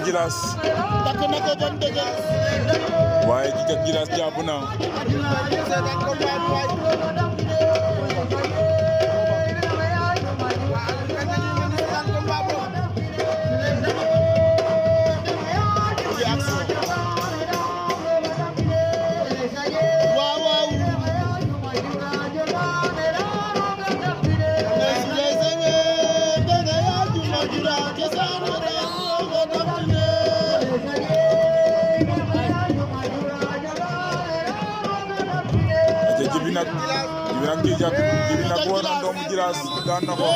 Djilass takk na ko ba mu dëgër waaye Djilass jàpp na Jibi nag Jibi nag woo na doomu Djilass daan na ko